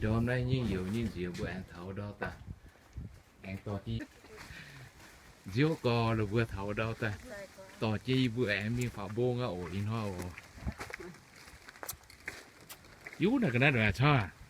Ndorm naaiv nyingh youz nyingh nziex mbuo aengx taux ndau daaih. Aengx dorh jienv nziouv gorx lorqc, mbuo taux ndau daaih. Dorh jienv yie mbuo aengx mingh faaux mbong aqv oc, ih hnoi oc. Yie naaic ga'naaiv nduqc aqv, cangv aqv.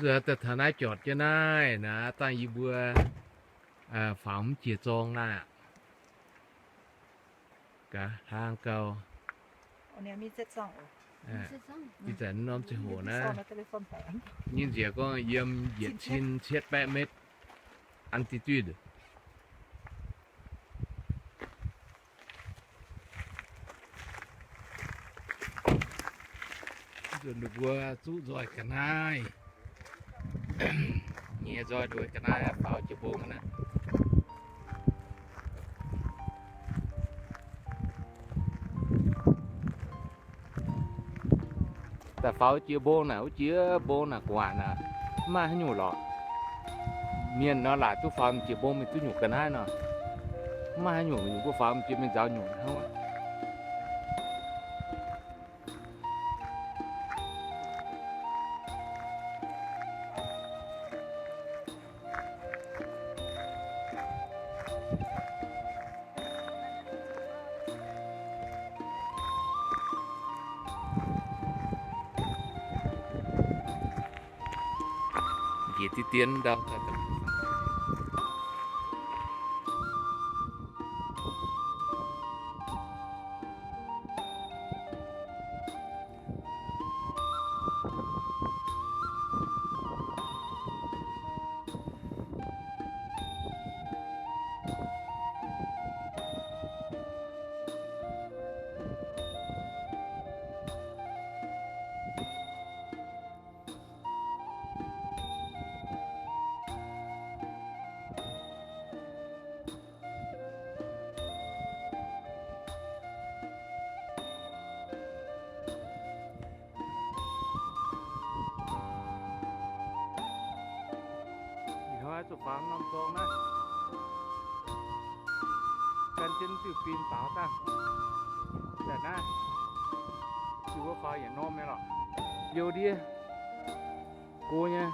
Zuqc daaih taux naaiv jortc jienv naaiv naaic, dangh yie mbuo faaux mv jiex zorng naaiv aqv. Gaax hlang gau. Ih zanc norm ziangh hoc naaiv, nyei nziex gorngv yiem yietc cin cietv baeqv metv altitude. Nzunc ninh mbuo zuqv nzoih ga'naaiv, nyiex nzoih nduov ga'naaiv faaux jiex mbong naaiv. Daaih faaux jiex mbong naaic, wuov jiex mbong naaic gu'nguaaic naaic, mv maaih haaix nyungc lorqc. Mienh nor laaic duqv faaux jiex mbong mingh duqv nyungc ga'naaiv nor, mv maaih haaix nyungc, nyungc mbuo faaux jiex mingh nzaaux nyungc hnangv. Njiec diqv dien ndau. Ih hnoi zuqc faaux norm zorng naaiv, gan jienv diuh bin baaux dangh. Daaih naaiv, yie mbuo faaux yietc norm nyei lorqc. Liouh ndiev go nyei,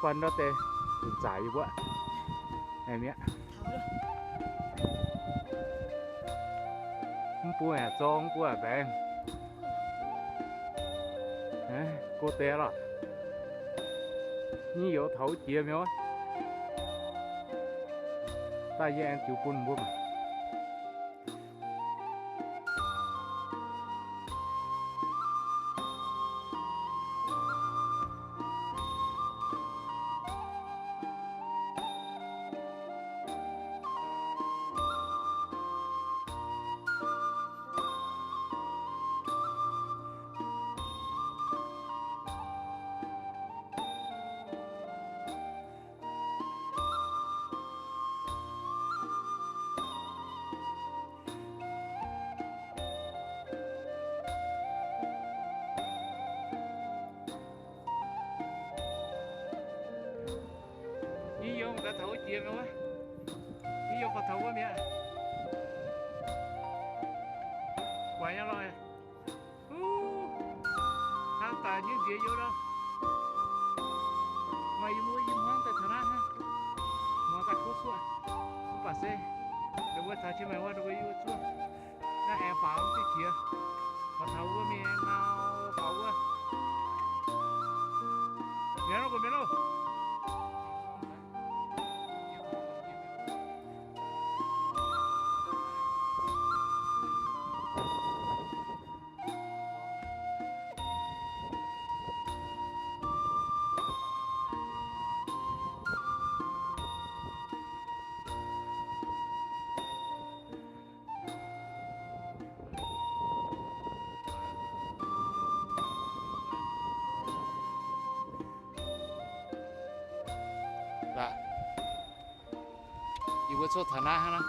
guanh ndau deix, zunc zaaic yie mbuo mi'aqv. Mv bun haaix zorng, mv bun haaix mbaengx. Go deix lorqc. Nyei youz taux wuov jiex mi'aqv. Daaih yie aengx ziux bun mbuo maah. Yie yiem gaax taux wuov jiex mi'aqv. Yie yiem gaax taux wuov mi'aqv. Guaix nyei lorqc. Hnangv daaih nyei nziex yiem nor. Maaih yie mbuo yiem hmuangv daaih taux naaiv hnangv. Muangx daaih kuv cuoqv. Mv baac se ninh mbuo taux Chiang Mai wuov, ninh mbuo yiem zuoqv. Naaiv aengx faaux mv duqv jiex. Faaux taux wuov mingh aengx ngau faaux wuov. Mi'aqv loh, mbuo mi'aqv loh. Laaix, yie mbuo cuotv taux naaiv hnangv naaiv.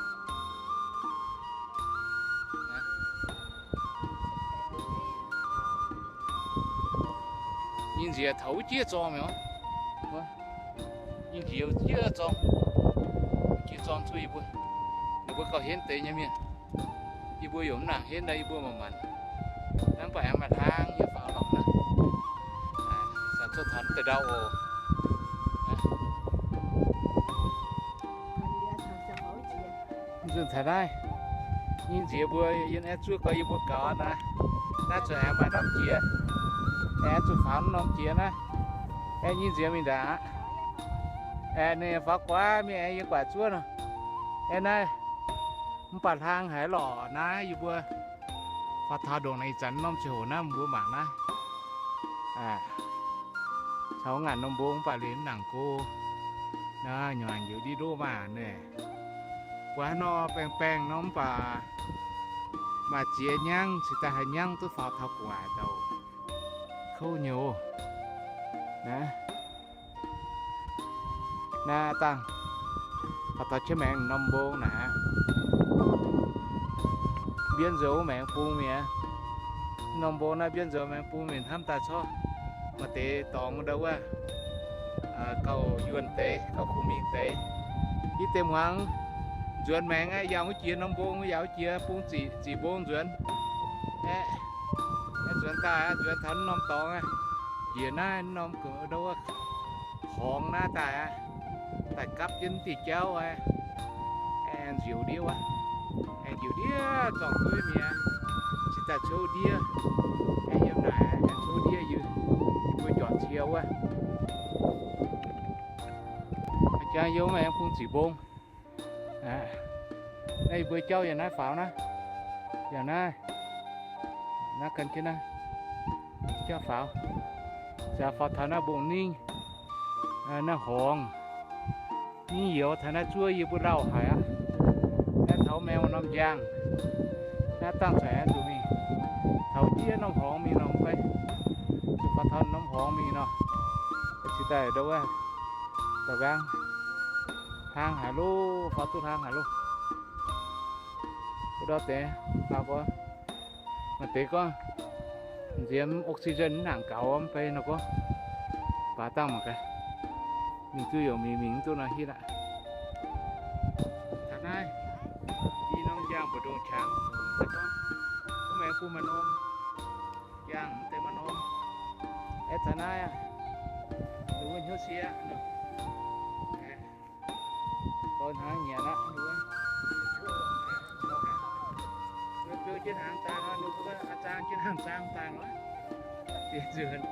Nyei nziex taux wuov jiex zorng mi'aqv. Nyei nziex wuov jiex zorng, wuov jiex zorng cuotv yie mbuo, ninh mbuo gauh henv deix nyei mienh. Yie mbuo yaac mv nangc henv daaih, yie mbuo manc-manc. Hnangv mv baac aengx maaih hlang yie faaux lorqc naaiv. Zanc cuotv taux deix ndau oc. Nzunc taux naaiv, nyei nziex mbuo yiem aengx zuov gau yie mbuo gaux naaiv. Naaiv zuqc aengx maaih norm jiex, aengx zuqc faaux norm jiex naaiv. Aengx nyei nziex mingh ndaangc aqv. Aengx ninh faaux guaax mingh aengx yiem guaax zuov nor. Aengx naaiv mv baac hlang haic lorqc naaiv yie mbuo. Faaux taux ndongc naaiv ih zanc norm ziangh hoc naaiv mbuo mangc naaiv. Caux ngaanc norm mbong mv baac liuz mv nangc go. Naaiv nyuaanc njoux ndiev ndoqv maah naaiv. Buatc haaix nor baengh baengh nor mv baac maaih ziex nyangv cingx daaih haaix nyangv duqv faaux taux gu'nguaaic dauh. Kouv nyei oc. Naaiv, naaiv dangh faaux taux jienv maengx norm mbong naaiv. Mbienv nzoux maengx bung mi'aqv. Norm mbong naaiv mbienv nzoux maengx bung mingh hnamv daaih corc maaih deix dorngx ndau wuov, gauh yuonh deix, gauh kuh mingh deix. Yie deix hmuangx nzuonx maengx aqv, yangh wuov jiex norm mbong, yangh wuov jiex bung ziqc, ziqc mbong nzuonx. Aeqv, nzuonx daaih aqv, nzuonx taux norm dorngx aqv, njiec naaiv norm ndau wuov horngz naaiv daaih aqv, daaih gapv jienv diuh jauv aqv. Aengx nziouc ndiev wuov, aengx nziouc ndiev zorngh dueiv mi'aqv. Cingx daaih cou ndiev, aengx yiem naaic aengx cou ndiev, yie mbuo njorc cie wuov. Jangx yiem maengx bung ziqc mbong. Naaiv yie mbuo jauv yiem naaiv faaux naaiv, yiem naaiv, naaiv gan jienv naaiv jauv faaux. Zaqc faaux taux naaiv mbong ningv, naaiv horngz, ningv youz taux naaiv zuov yie mbuo lauh haic aqv. Naaiv taux maengx norm njang, naaiv dangh caux aengx zuqc mingh taux jiex norm horngz mingh nor fai, zuqc faaux taux norm horngz mingh nor, cingx daaih ndau wuov, daux nqaang hlang haic loh, faaux duqv hlang haic loh. Wuov ndau deix faaux gorx, maaih deix gorngv nziex oxygen mv nangc gaux mv bei nor gorngv, baac dangh mangc gaax. Mingh duqv yaac mingh, mingh mv duqv nor hitv aqv. Taux naaiv, i norm njang mbu'ndongx qangx, gorngv maengx bun maaih norm, njang mv deix maaih norm. Aeqv, taux naaiv aqv, wuov hnyouv sieqv aqv. Dorh hnangv nyanc aqv, ninh mbuo. Ninh mbuo jienv hnaangx daaih nor, ninh mbuo a'zaang jienv hnaangx zaang daaih nor. Diex nzuonx.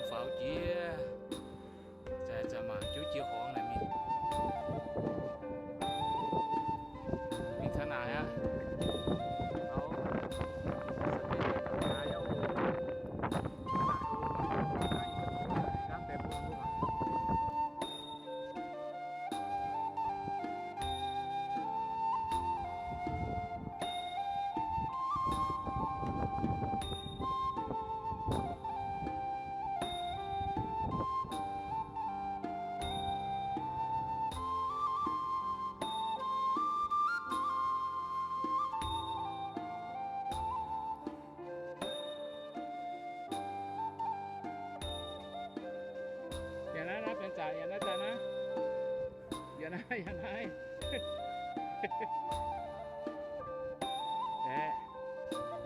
Faaux jiex, zanc-zanc mangc jienv jiex horngz naaic mingh. Mingh taux naaic aqv. Yaac naaiv, naaiv benx zaqc, yaac naaiv daaih naaiv. Yaac naaiv, yaac naaiv.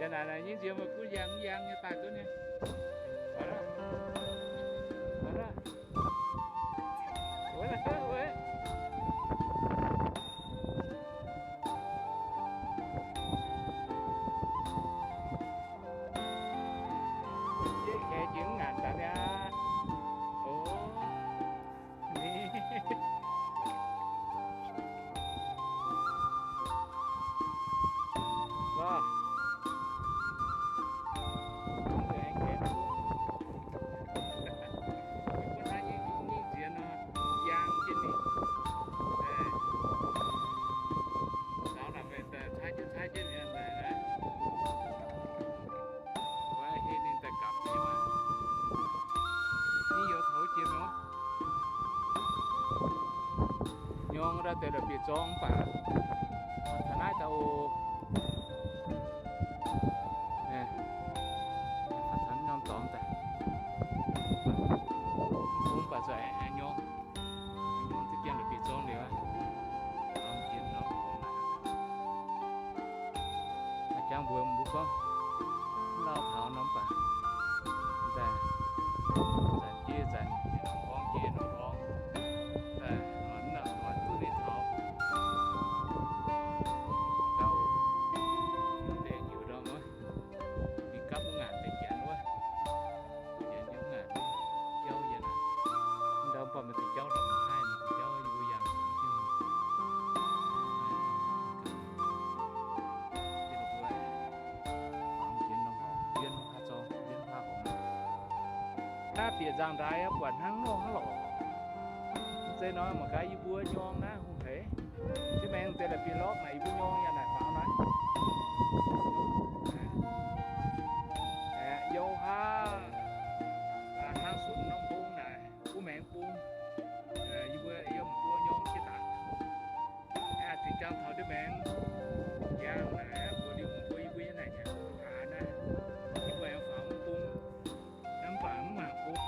Yie naaic nyei nziex meih gunv yangh mv yangh nyei daaih duqv nyei. Wuov, wuov. Jieqv kaex jiex mv ngaanc daaih niaa. O, ni. Lorh. Mv aengx kaex duqv. Mbuo naaiv nyei, nyei nziex nor, yangh jienv ninh. Zaux naaic meih daaih caaiv jienv caaiv jienv mienh naaic. Wuov heh ninh daaih gapv nyei maah. Ni youz taux jiex nor. Nyorng ndau deix la'bieiv-zorng mv baac taux naaiv daaih oc. Taux norm dorngx daaih. Mv baac zoi aengx nyorng. Nyorng ziex dien la'bieiv-zorng liuz aqv. Norm jiex norm dorngx naaic. A'jangv mbuox mbuo gorngv, mv lauh taux norm baac, daaih zanc jiex zanc, norm horngz jiex norm horngz, daaih noic mv nangc noic duqv ninh taux. Gauh, deix heuc ndau wuov, ninh gapv wuov ngaanc deix janx wuov. Janx yiem ngaanc jauv yiem naaic. Ndau mv baac maaih deix jauv lorqc, mv haih maaih deix jauv yie mbuo yangh. Naaiv bieqc nzaangc-ndaix buatc hnangv nor hnangv lorqc. Mv zeiz nor mangc gaax yie mbuo nyorng naaiv hungh heix. Ziex maengx deix la'bieiv-lorqc naaic yie mbuo nyorng yaac naaic faaux naaiv. Aeqv, youh hnangv, hnangv sunc norm mbong naaic, wuov maengx bung, yie mbuo yiem mbuo nyorng jienv daaih. Aeqv, zinh jangx taux ndiev maengx, yangh naaic mbuo liuz mbuo yie mbuo nyei naaic nyanc aax naaiv, yie mbuo aengx faaux mv bung. Mv baac mv mangc bung.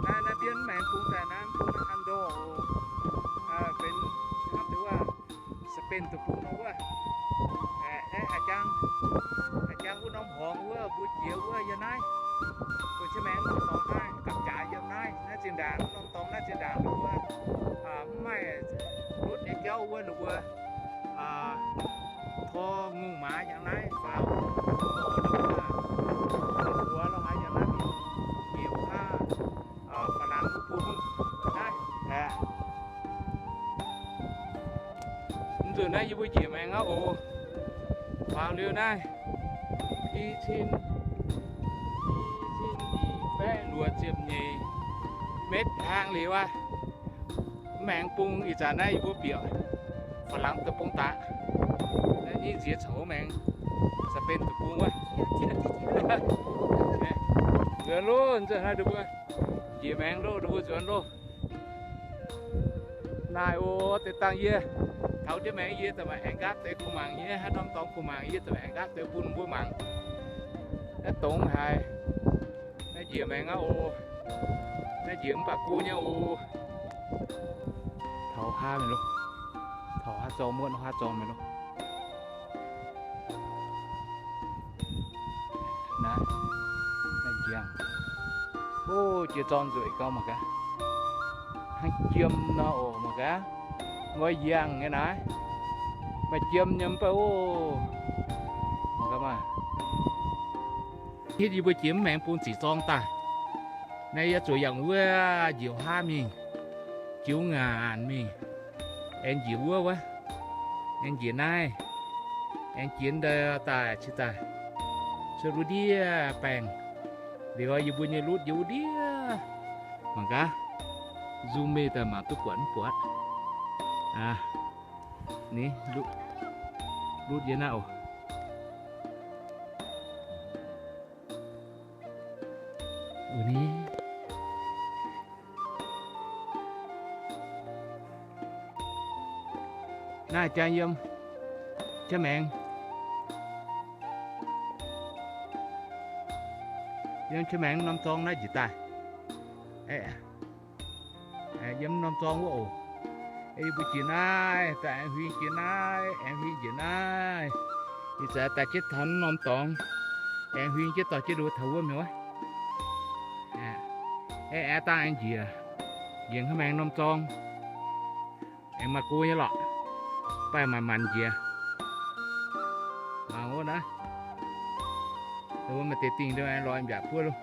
Naaiv, naaiv mbienv maengx bung daaih naaiv, mv bung naaiv an ndor oc. Benx hnangv deix wuov, Spain deic-bung nor wuov. Aeqv, naaiv a'jang, a'jang wuov norm horngz wuov, mbuo jiex wuov yiem naaiv. Mbuo cien maengx norm dorngx naaiv, gapv jaax yiem naaiv, naaiv zinh ndaangc, norm dorngx naaiv zinh ndaangc wuov, mv maaih lutv nyei jauv wuov, ninh mbuo tor ngongh maaz yangh naaiv faaux, wuov, wuov lo haaix yangh naaiv mingh, mbiec wuov hnangv, faaux laangz wuov bung naaiv aeqv. Mv nzunc naaiv yie mbuo njiec maengx aqv oc. Faaux liuz naaiv, i cin, i cin nyic baeqv luoqc ziepc nyeic metv hlang liuz aqv. Mv maengx bung ih zanc naaiv yie mbuo bieqc faaux laangz deic-bung daaih. Naaiv nyei nziex coux maengx Spain deic-bung wuov. Nzuonx loh, nzuonx naaiv mbuo njiec maengx loh, mbuo nzuonx loh. Naaiv oc, deix dangh yie taux ndiev maengx yie daaih maaih aengx nqaatv deix kuh mangc nyei, haaix norm dorngx kuh mangc yie daaih maaih aengx nqaatv deix bun mbuo mangc. Naaiv dongz haic. Naaiv njiec maengx aqv oc. Naaiv njiec mv baac gu nyei oc. Taux haav mingh loh. Taux haav zorng muotv haav zorng mingh loh. Naaiv, naaiv njang. O, jiex zorng nzueic gauh mangc gaax. Hnangv jiem nor oc mangc gaax. Nqoi yangh nyei naaiv. Maaih jiem nyei mv baac o. Mangc gaax maah. Hitv yie mbuo jiex mv maengx bung ziqc zorng daaih. Naaiv yie zuqc yangh wuov njiec haav mingh, jiu ngaanc mingh, aengx njiec wuov wuov, aengx njiec naaiv, aengx jiex ndau daaih cingx daaih cuotv wuov ndiev baengh. Liuz yie mbuo nyei lutv yiem wuov ndiev. Mangc gaax, zoom mingh daaih mangc duqv buatc mv buatc. Ni, lutv yie naaiv oc. Ni, naaiv jaa yiem Qiex Maengx, yiem Qiex Maengx norm zorng naaiv njiec daaih. Yiem norm zorng wuov oc. Yie mbuo jiex naaiv daaih aengx huing jiex naaiv, aengx huing jiex naaiv. Ih zanc daaih jienv taux norm dorngx, aengx huing jienv dorh jienv luov taux wuov mi'aqv. Aengx dangh aengx njiec, njiec Qiex Maengx norm zorng. Aengx maaih go nyei lorqc. Baaih manc-manc njiec. Mangc wuov naaiv, maaih deix dingh aengx loi mbiaauc buov loh.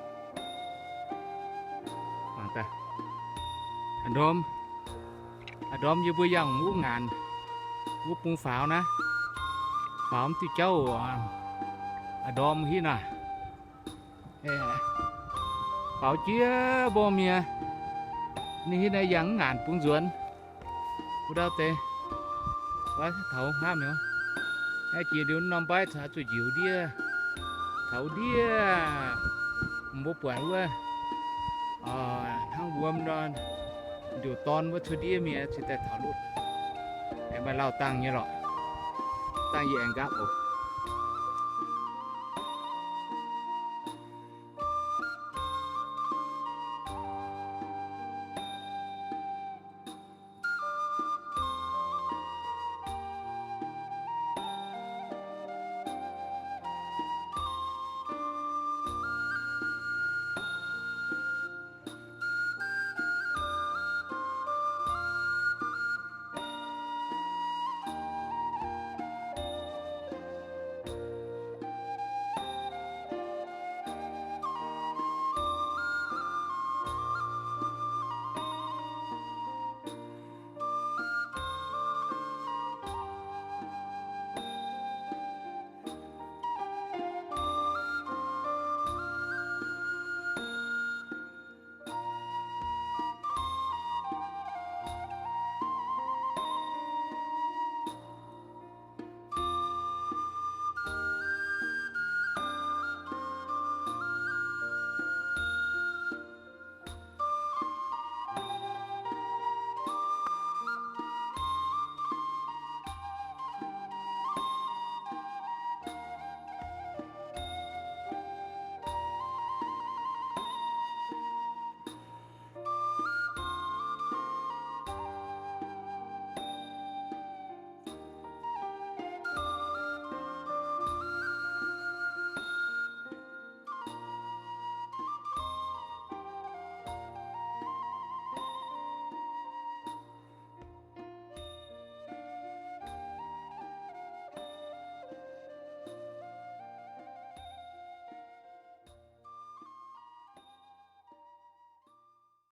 A'ndorm, a'ndorm yie mbuo yangh wuov ngaanc, wuov bung faaux naaiv, faaux mv diuh jauv oc. A'ndorm hitv naaic, faaux jiex mbong mienh. Ninh hitv naaiv yangh wuov ngaanc bung nzuonx. Wuov ndau deix, taux hnangv mi'aqv. Naaiv jiex liuz norm mbaiv caux zuqc njiec ndiev, taux ndiev, mbuo buatc wuov, hnangv wuom nor, ndiouc dorn wuov cuotv ndiev mienh cingx daaih taux lutv. Aengx maaih lauh dangh nyei lorqc. Dangh yie aengx nqaapv oc.